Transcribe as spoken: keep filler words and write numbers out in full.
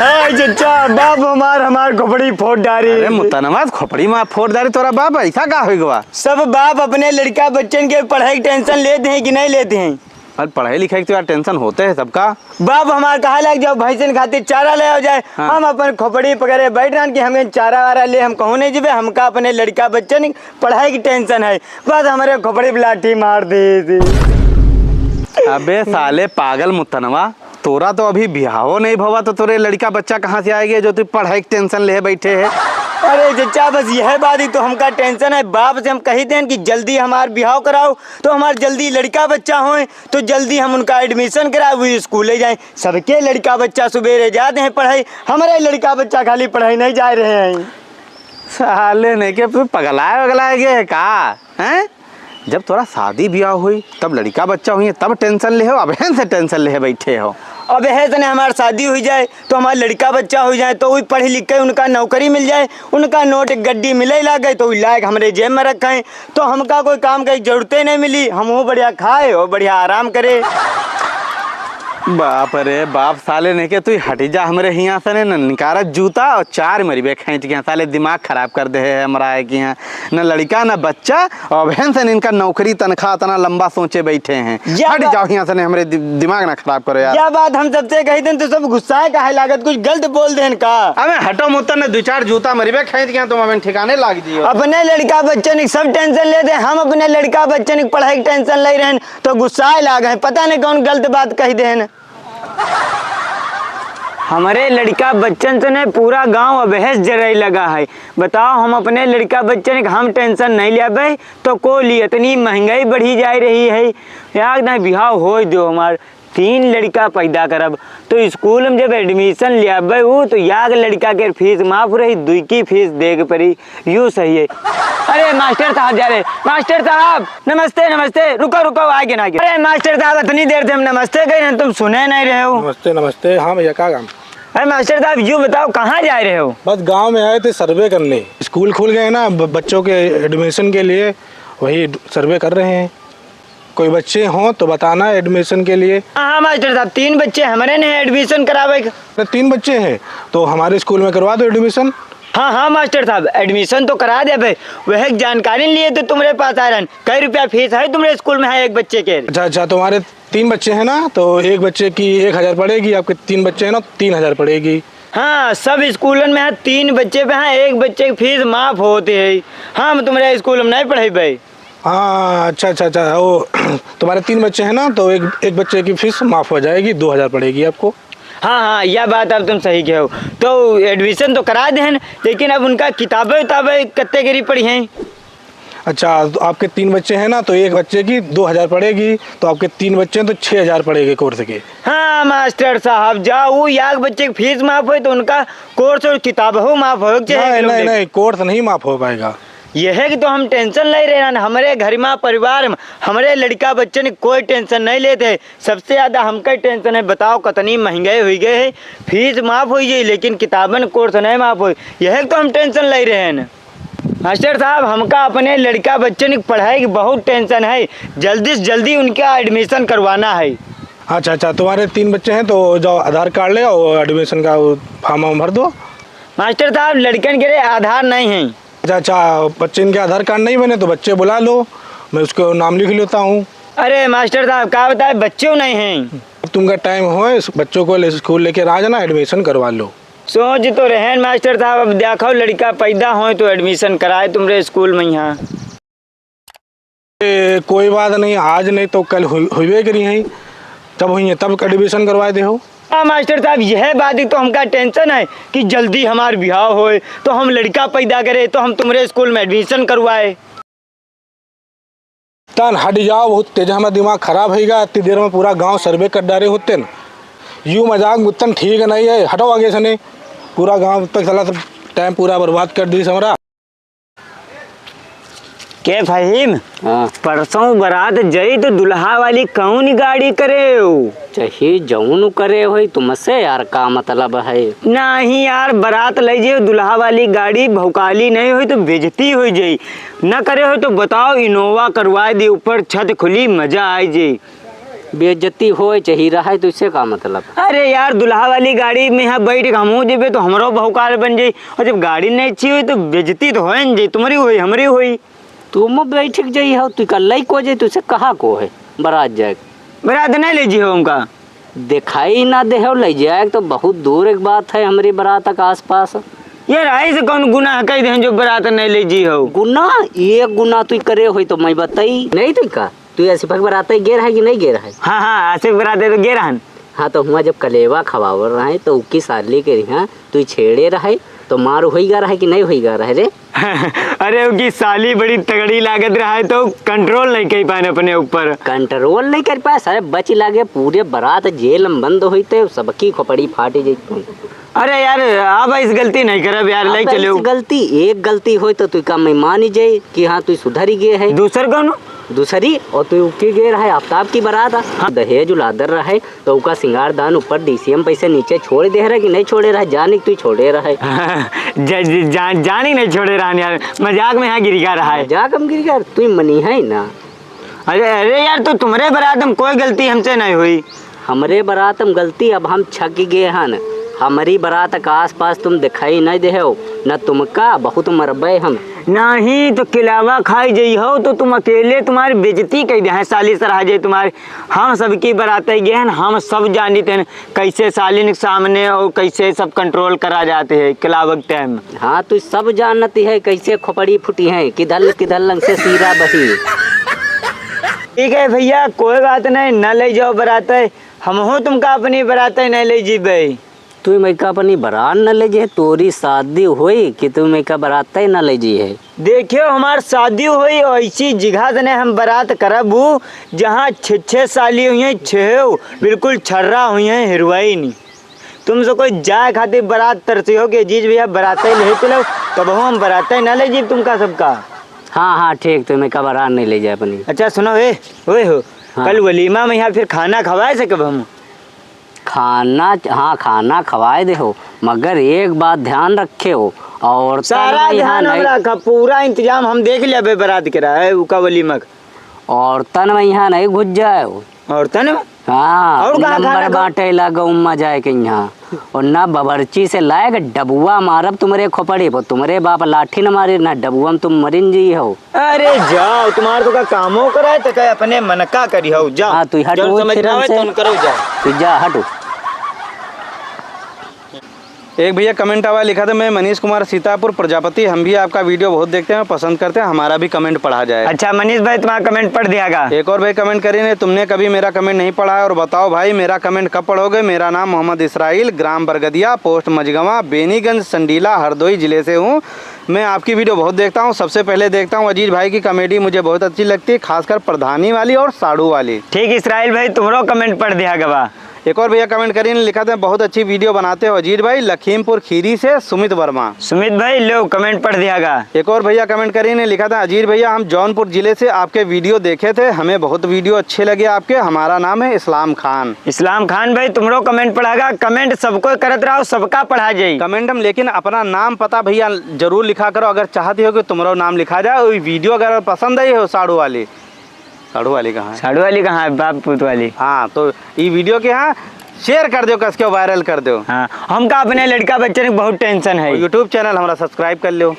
हाय चचा, बाप हमार, हमार खोपड़ी फोड़ डारी। अरे मुतनवा, खोपड़ी मा फोड़ डारी तोरा बाप, ऐसा का होइ गवा? सब बाप अपने लड़का बच्चन के पढ़ाई के tension लेत हैं कि नहीं लेत हैं? अरे पढ़ाई लिखाई के तो यार tension होते है सबका। बाप हमार कहा लग जाओ, भैंसन खातिर चारा ले आओ जाए। हाँ। हम अपन खोपड़ी पकड़े बैठ रहन कि हमें चारा वारा ले, हम कहूँ नहीं जीबे, हमका अपने लड़का बच्चन के पढ़ाई की tension है। बस हमरे खोपड़ी पे लाठी मार दी थी। अबे साले पागल मुतनवा, तोरा तो अभी बिहावो नहीं भवा तो तोरे लड़का बच्चा कहाँ से आएगे जो तू पढ़ाई के tension ले बैठे है? अरे चचा, बस यह बात ही तो हमका tension है। बाप से हम कही देन कि जल्दी हमार बिहाव कराओ, तो हमार जल्दी लड़का बच्चा होए, तो जल्दी हम उनका admission कराए, वो स्कूल ले जाए। सबके लड़का बच्चा सुबेरे जाते हैं पढ़ाई, हमारे लड़का बच्चा खाली पढ़ाई नहीं जा रहे हैं। साले ने के तू पगलाए वगलाए गए है का? हैं? जब तोरा शादी ब्याह हुई, तब लड़का बच्चा हुई, तब tension ले हो, अबहेन से tension ले बैठे हो। अबहेन से हमार शादी हुई जाए, तो हमार लड़का बच्चा हुई जाए, तो वही पढ़ लिख के उनका नौकरी मिल जाए, उनका नोट एक गड्डी मिले लागे, तो वही लायक हमरे जेब में रखें, तो हमका कोई काम की जरूरते नहीं मिली, हम वो बढ़िया खाए और बढ़िया आराम करे। बाप रे बाप, साले ने के तू हटी जा हमरे हियाँ से ने, न निकारत जूता और चार मरिबे खींच के, साले दिमाग खराब कर दे है हमरा है कि यहाँ। न लड़का, न बच्चा, और अबहेन से इनका नौकरी, तनख्वाह इतना लंबा सोचे बैठे हैं। या हट बा-, जाओ यहाँ से, नहीं, हमरे दि-, दिमाग ना खराब करो यार। या बात हम सबसे कही देन, तो सब गुस्साए काहे लागत, कुछ गलत बोल देन का? अबे हटो मुत्तन, ने दो चार जूता मरिबे खेत के, तुम अबे ठिकाने लाग जियो। अपने लड़का बच्चन की सब tension लेते, हम अपने लड़का बच्चन की पढ़ाई की tension ले रहे हैं, तो गुस्साए लाग हैं, पता नहीं कौन गलत बात कही देन। हमरे लड़का बच्चन से ने पूरा गांव अबहेस जरई लगा है। बताओ, हम अपने लड़का बच्चन के हम tension नहीं लेबे, तो को ली? इतनी महंगाई बढ़ी जा रही है। यार, ना बिहाव होए दो हमार, तीन लड़का पैदा करब, तो स्कूल में जब admission लेबे उ, तो याग लड़का के फीस माफ रही, दुई की फीस दे के पड़ी। यू सही है। अरे मास्टर साहब जा रहे, मास्टर साहब, नमस्ते, नमस्ते, रुको, रुको, आगे ना, आगे। अरे मास्टर साहब, इतनी देर से हम नमस्ते कह रहे हैं, तुम सुने नहीं रहे हो। नमस्ते, नमस्ते। हाँ भैया, का काम? अरे मास्टर साहब, यू बताओ, कहाँ जा रहे हो? बस गांव में आए थे survey करने। स्कूल खुल गए हैं ना, ब-, बच्चों के admission के लिए, वही survey कर रहे हैं। कोई बच्चे हों तो बताना admission के लिए। हाँ, हाँ मास्टर साहब, तीन बच्चे हमरे ने admission करावे के। अरे तीन बच्चे हैं तो हमारे स्कूल में करवा दो admission। हाँ, हाँ मास्टर साहब, admission तो करा देबे। वह एक जानकारी लिए तो तुम्हरे पास आ रहन। कई रुपया फीस है तुम्हरे स्कूल में है एक बच्चे के? अच्छा, अच्छा, तुम्हारे तीन बच्चे हैं ना, तो एक बच्चे की एक हजार पड़ेगी, आपके तीन बच्चे हैं ना, तीन हजार पड़ेगी। हाँ, सब स्कूलन में है, तीन बच्चे पे है, एक बच्चे की फीस माफ होती है। हम तुम्हरे स्कूल में नहीं पढ़ेबे। हाँ, अच्छा, अच्छा, अच्छा, वो तुम्हारे तीन बच्चे हैं ना, तो एक, एक बच्चे की फीस माफ हो जाएगी, दो हजार पड़ेगी आपको। हाँ, हाँ, यह बात अब तुम सही कहो। तो admission तो करा देहन, लेकिन अब उनका किताबें उताबें कत्ते गिरी पड़ी हैं? अच्छा, तो आपके तीन बच्चे हैं ना, तो एक बच्चे की दो हजार पड़ेगी, तो आपके तीन बच्चे हैं, तो छः हजार पड़ेगी course के। हाँ मास्टर साहब, जा वो याग बच्चे की फीस माफ होई, तो उनका course और किताब हो माफ हो, चाहे नहीं, नहीं, नहीं, course नहीं माफ हो पाएगा। यह है कि तो हम tension ले रहे हैं, हमरे घर में, परिवार में, हमरे लड़का बच्चन की कोई tension नहीं लेते। सबसे ज्यादा हमका tension है, बताओ कितनी महंगाई हुई गई है, फीस माफ हुई है, लेकिन किताबन course नहीं माफ हुई। यह है कि तो हम tension ले रहे हैं। मास्टर साहब, हमका अपने लड़का बच्चन की पढ़ाई की बहुत tension है, जल्दी से जल्दी उनका admission करवाना है। अच्छा, अच्छा, तुम्हारे तीन बच्चे हैं तो जाओ आधार card ले आओ, admission का वो form वार्म भर दो। मास्टर साहब, लड़कन के लिए आधार नहीं है। अच्छा, अच्छा, बच्चे इनके आधार card नहीं बने तो बच्चे बुला लो, मैं उसको नाम लिख लेता हूँ। अरे मास्टर साहब, का बताए, बच्चों नहीं हैं। अब तुमका time हो, इस बच्चों को ले, स्कूल लेके आ जाना, admission करवा लो। सोच तो रहेन मास्टर साहब, अब देखो लड़का पैदा होए तो admission कराए तुमरे स्कूल में यहाँ। ए, कोई बात नहीं, आज नहीं तो कल हुई, हुईबे करी है, जब हुई है तब admission करवाए दे हो। हाँ मास्टर साहब, यह बात ही तो हमका tension है कि जल्दी हमार बिहाव होए तो हम लड़का पैदा करे तो हम तुमरे स्कूल में admission करवाए। तन हट जाओ, बहुत तेज हमारा दिमाग खराब होइगा। इतनी देर में पूरा गांव survey कर डारे होते न। यू मजाक मुत्तन ठीक नहीं है, हटो आगे से नहीं। पूरा गांव तक साला सब time पूरा बर्बाद कर दी हमरा। के फहीम, हाँ। परसों बारात जई तो दुल्हा वाली कौन गाड़ी करे हो? चाहे जौन करे होई, तुमसे यार का मतलब है? नहीं यार, बारात ले जाओ, दुल्हा वाली गाड़ी भौकाली नहीं होई तो बेइज्जती हो जाई। न करे हो तो बताओ, Innova करवा दे, ऊपर छत खुली, मजा आ जाई। बेइज्जती होए चाही रहे, तो इससे का मतलब? अरे यार, दुल्हा वाली गाड़ी में यहाँ बैठ के हमहूँ जेबे तो हमरो भौकाल बन जाई, और जब गाड़ी नहीं अच्छी होई तो बेइज्जती तो होए न जाई, तुम्हरी होई, हमरी होई। तुम बैठ के जाई हो, तू का लई को जाई, तुझसे कहा को है बारात जाए? बारात नहीं ले जी हो उनका। दिखाई ना दे हो, ले जाए तो बहुत दूर एक बात है, हमारी बारात के आसपास। यार, ऐसे कौन गुनाह कह दे जो बारात नहीं ले जी हो? गुनाह? एक गुनाह तू करे होई तो मैं बताई। नहीं तू का, तू ऐसी पग बारात गे रहे कि नहीं गे रहे? हाँ, हाँ, आसिफ बारात तो गे रहन। हाँ, तो हुआ जब कलेवा खवावल रहे तो उकी साली के यहाँ तू छेड़े रहे, तो मार होई गा रहे कि नहीं होई गा रहे रे? अरे, उनकी साली बड़ी तगड़ी लागत रहा है, तो कंट्रोल नहीं कर पाए अपने ऊपर। कंट्रोल नहीं कर पाए, सारे बच लागे, पूरे बारात जेल में बंद होई, तो सबकी खोपड़ी फाटी जाई। अरे यार, अब इस गलती नहीं करब यार, अब ले चलो। इस गलती, एक गलती होई, तो तू का मैं मान ही जाई कि हाँ, तू सुधर ही गए है। दूसर कौन? दूसरी, और तू की गए रहे, आफताब की बारात। हाँ, दहेज उलादर रहे, तो उका सिंगार दान ऊपर डीसीएम पैसे नीचे छोड़ दे रहे कि नहीं छोड़े रहे? जानी तू छोड़े रहे। ज-, ज-, जान, जानी नहीं छोड़े रहन यार, मजाक में यहाँ गिर गया रहा है। मजाक में गिर गया, तू मनी है ना। अरे, अरे यार, तो तुम्हरे बारात में कोई गलती हमसे नहीं हुई। हमरे बारात में गलती, अब हम छक गए हन। हमरी बारात का आसपास तुम दिखाई नहीं दे हो, न तुमका बहुत मरबे हम। नहीं तो किलावा खाई जई हो, तो तुम अकेले तुम्हारी बेइज्जती कह दे हैं, साली सराह जाए तुम्हारी। हम सबकी बारात गए हैं, हम सब जानित हैं। कैसे सालिन के सामने और कैसे सब कंट्रोल करा जाते हैं क्लावक टाइम। हाँ, तू सब जानती है कैसे खोपड़ी फूटी है, किधर किधर लंग से सीरा बही। ठीक है भैया, कोई बात नहीं, न ले जाओ बराते, हमहू तुमका अपनी बराते नहीं ले जीबे। तू मैं का अपनी बरात न ले जे, तोरी शादी होई कि तू मैं का बराते न ले जी है। देखियो, हमार शादी होई, ऐसी जगह से नहीं हम बरात करब, जहाँ छः छः साली हुई हैं, छः बिल्कुल छर्रा हुई हैं, हीरोइन। तुमसे कोई जाए खातिर बरात तरसी हो कि अजीज भैया बराते ले चलो, तब हम बराते ना ले जीब तुमका सबका। हाँ, हाँ, ठीक, तुम्हें का बरात नहीं ले जाए अपनी। अच्छा सुनो, ए, ओए हो, हाँ। कल वलीमा में यहाँ फिर खाना खवाए सकब हम? खाना, हाँ, खाना खवाए दे हो, मगर एक बात ध्यान रखे हो, और सारा ध्यान हम रखा, पूरा इंतजाम हम देख लेबे बरात के रहा है, उका वलीमा का। औरतन में यहाँ नहीं घुस जाए हो। औरतन में? हाँ, और कहाँ नंबर खाना खाओ? बांटे ला गौम्मा जाए के यहाँ। और ना बबरची से लाए के डबुआ मारब तुम्हरे खोपड़ी पर, तुम्हरे बाप लाठी न मारे, ना डबुआ में तुम मरिन जी हो। अरे जाओ, तुम्हार तो का कामो कराए, तो का अपने मन का करी हो, जाओ। हाँ, तू हट जौन वो समझ में फिरन आवे, से। तौन करो, जाओ। तू जा, हटो। एक भैया कमेंट आवा लिखा था, "मैं मनीष कुमार सीतापुर प्रजापति, हम भी आपका वीडियो बहुत देखते हैं, पसंद करते हैं, हमारा भी कमेंट पढ़ा जाए।" अच्छा मनीष भाई, तुम्हारा कमेंट पढ़ दिया गा। एक और भाई कमेंट करी ने, "तुमने कभी मेरा कमेंट नहीं पढ़ा है और बताओ भाई, मेरा कमेंट कब पढ़ोगे? मेरा नाम मोहम्मद इसराइल, ग्राम बरगदिया, पोस्ट मझगवां, बेनीगंज, संडीला, हरदोई जिले से हूँ। मैं आपकी वीडियो बहुत देखता हूँ, सबसे पहले देखता हूँ अजीज भाई की कॉमेडी, मुझे बहुत अच्छी लगती है, खासकर प्रधानी वाली और साड़ू वाली।" ठीक इसराइल भाई, तुम्हरो कमेंट पढ़ दिया गवा। एक और भैया कमेंट करीन, लिखा था, "बहुत अच्छी वीडियो बनाते हो अजीज भाई, लखीमपुर खीरी से सुमित वर्मा।" सुमित भाई, लो कमेंट पढ़ दिया गा। एक और भैया कमेंट करीन, लिखा था, "अजीज भैया, हम जौनपुर जिले से आपके वीडियो देखे थे, हमें बहुत वीडियो अच्छे लगे आपके, हमारा नाम है इस्लाम खान।" इस्लाम खान भाई, तुम्हरो कमेंट पढ़ा गा, कमेंट सबको करत रहो, सबका पढ़ा जाई। कमेंट में लेकिन अपना नाम पता भैया जरूर लिखा करो, अगर चाहती हो कि तुम्हरो नाम लिखा जाए, और वीडियो अगर पसंद आई हो साड़ू वाली, साढ़ू वाली कहाँ है? साढ़ू वाली कहाँ है? बाप पूत वाली। हाँ, तो ई वीडियो के हाँ शेयर कर दो, कस के वायरल कर दो। हाँ, हमका अपने लड़का बच्चन के बहुत टेंशन है। और YouTube चैनल हमारा सब्सक्राइब कर लो।